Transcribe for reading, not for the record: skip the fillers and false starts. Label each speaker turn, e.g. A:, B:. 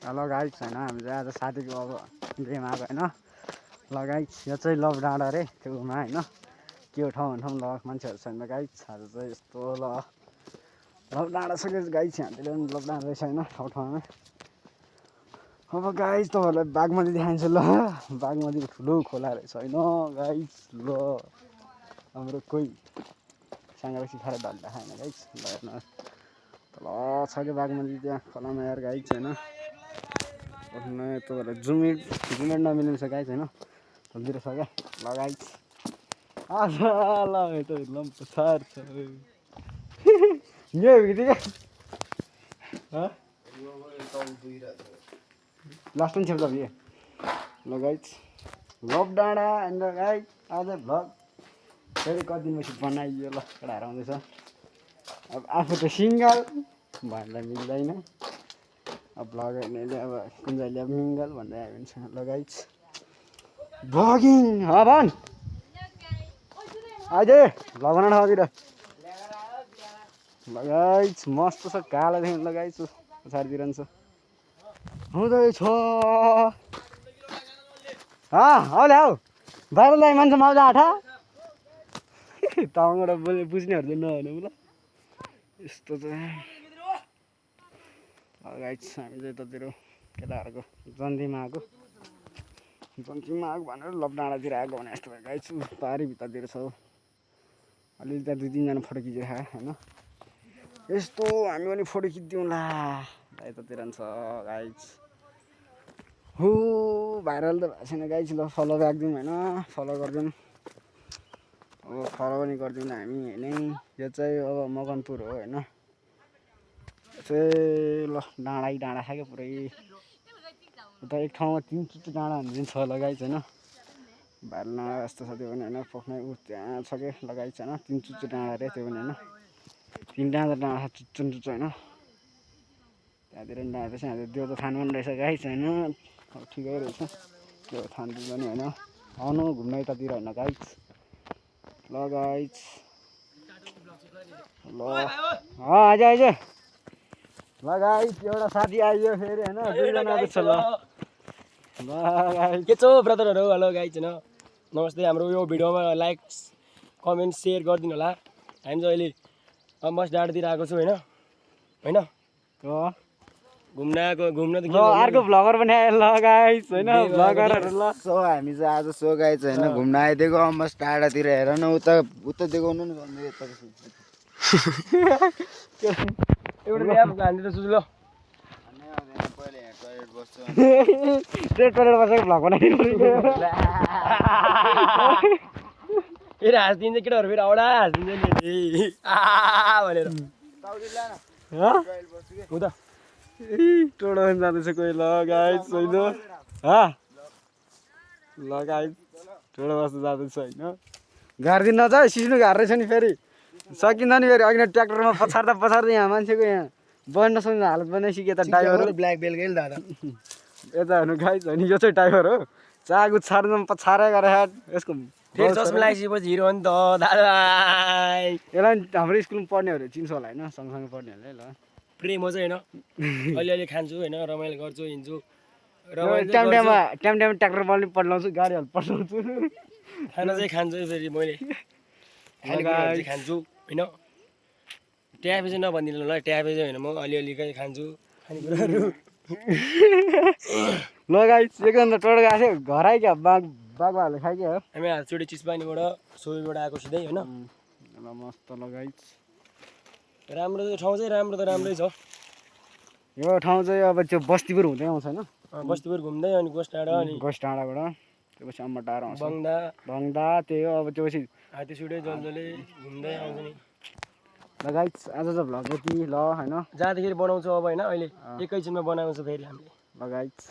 A: hello guys होइन हामी चाहिँ आज साथीको अब गेम आएको होइन ल गाइस यो चाहिँ लभ डाँडा अरे त्योमा होइन के हो ठाउँ ल मान्छेहरू छैन गाइस आज चाहिँ यस्तो ल लभ डाँडा छ गाइस यहाँतिर पनि लभ डाँडा रहेछ होइन ठाउँ ठाउँमा अब गाइस तपाईँहरूलाई बागमती देखाइन्छ ल बागमतीको ठुलो खोला रहेछ होइन गाइस ल हाम्रो कोही साङ्गापछि खाएर ढल देखाएन गाइस ल हेर्नु ल छ कि बागमती त्यहाँ खोलामा यार गाइस होइन तपाईँहरूलाई जुमिट नमिल्नु छ गाइस होइन भनिदिएर छ क्या ल गाइस आज ल यता लम्पसार छ यो क्या लास्ट पनि छेउ ल गाइस लभ डाँडा एन्ड गाइस आज भ्लग फेरि कति दिनपछि बनाइयो ल केटाहरू आउँदैछ अब आफू त सिङ्गल भन्दा मिल्दैन अब भ्लग हेर्नेले अब कुन चाहिँले अब मिङ्गल भन्दै आयो भने ल गाइस भ्लगिङ भन आइदे भ्लग बनाउन ठाउँतिर ल गाइस मस्त छ कालो देखि ल गाइस पछाडितिर छ हुँदैछ हौले हौ बाहिर ल्याइ मान्छे माउजा आँठा ताउँबाट बुझ्नेहरू चाहिँ नहुनु ल यस्तो चाहिँ गाइस हामी चाहिँ यतातिर केटाहरूको जन्तीमा आएको भनेर लभ डाँडातिर आएको भने यस्तो भयो गाइस पारी भित्रतिर छ अलिअलि त्यहाँ 2-3 जना फोटो खिचेर खायो होइन यस्तो हामी पनि फोटो खिचिदिउँला यतातिर छ गाइस हो भाइरल त भएको छैन गाइस ल फलो राखिदिउँ होइन फलो गरिदिउँ अब फलो पनि गरिदिउँ हामी होइन यो चाहिँ अब मकनपुर हो होइन चाहिँ ल डाँडा छ क्या पुरै उता एक ठाउँमा 3 चुच्चो डाँडा भन्ने पनि छ लगाइछ होइन भाइरल डाँडा जस्तो छ त्यो पनि होइन पोख्ने त्यहाँ छ क्या लगाइछ होइन 3 चुच्चो डाँडा अरे त्यो पनि होइन 3 डाँडा छ चुच्चो होइन त्यहाँतिर पनि डाँडा रहेछ यहाँतिर त्यो त थान पनि रहेछ गाइस होइन अब ठिकै रहेछ त्यो थान पनि होइन आउनु घुम्न यतातिर होइन गाइस ल गाइस ल आइज ल गाइस एउटा साथी आइयो फेरि होइन 2 जना छ ल गाइस
B: के छ ब्रदरहरू हेलो गाइस होइन नमस्ते हाम्रो यो भिडियोमा लाइक कमेन्ट सेयर गरिदिनु होला हामी चाहिँ अहिले अम्बस डाँडातिर आएको छु होइन घुम्न त के
A: अर्को भ्लगर पनि आयो ल गाइस होइन भ्लगरहरू ल
C: सो हामी चाहिँ आज सो गाइस होइन घुम्न आइदिएको अम्बस टाढातिर हेर न उता देखाउनु नि भन्दै
B: एउटा ल्याब हान्दिएर सुझु ल
A: टोइलेट बसेको भ्लग बनाइदिनु
B: फेरि हाँसिदिन्छ केटाहरू फेरि औडा हाँसिदिन्छ नि भनेर उता
A: टोडो पनि जाँदैछ कोही ल गाइस होइन ल गाइस टोडो बस्नु जाँदैछ होइन गाडिदिनु नजा सिस्नु घर रहेछ नि फेरि सकिन्छ नि फेरि अघि ट्र्याक्टरमा पछार्दा यहाँ मान्छेको यहाँ बढ्न सक्ने हालत बनाइसक्यो यता ड्राइभर
B: ब्ल्याक बेलकै दादा
A: यता हेर्नु गाइस होइन यो चाहिँ ड्राइभर हो चागु छाड्नु पछारे गरेर यसको
B: फेरि चस्मा लगाइसकेपछि हिरो हो नि त दादा
A: यसलाई हाम्रो स्कुलमा पढ्नेहरू चिन्छ होला होइन सँगसँगै पढ्नेहरूले ल
B: प्रेम हो चाहिँ होइन अलिअलि खान्छु होइन रमाइलो गर्छु हिँड्छु
A: टाइम टाइममा ट्र्याक्टर पनि पल्टाउँछु गाडीहरू पल्टाउँछु
B: खाना चाहिँ खान्छु फेरि मैले खानेकुराहरू चाहिँ खान्छु होइन ट्यापे चाहिँ नभनिदिनु ल ट्यापे चाहिँ होइन म अलिअलि खान्छु खानेकुराहरू
A: ल गाइस एकदम त टोटो गएको थियो घर आइक्यो बाघहरूले खाइक्यो हो
B: हामी हातचोटि चिसपानीबाट सोहीबाट आएको सिधै होइन
A: ल मस्त ल गाइस
B: राम्रो ठाउँ चाहिँ राम्रो त राम्रै छ
A: यो ठाउँ चाहिँ अब त्यो बस्तीपुर हुँदै आउँछ होइन
B: बस्तीपुर घुम्दै अनि गोस्ट डाँडा अनि
A: गोस्ट डाँडाबाट त्योपछि अम्बा डाँडा आउँछ
B: बङ्दा
A: त्यही हो अब त्योपछि
B: हात्ती सुटे जलजले घुम्दै आउँछ नि
A: ल गाइस आज चाहिँ भ्लग यति ल होइन
B: जाँदाखेरि बनाउँछु अब होइन अहिले एकैछिनमा बनाउँछु फेरि हामीले
A: ल गाइस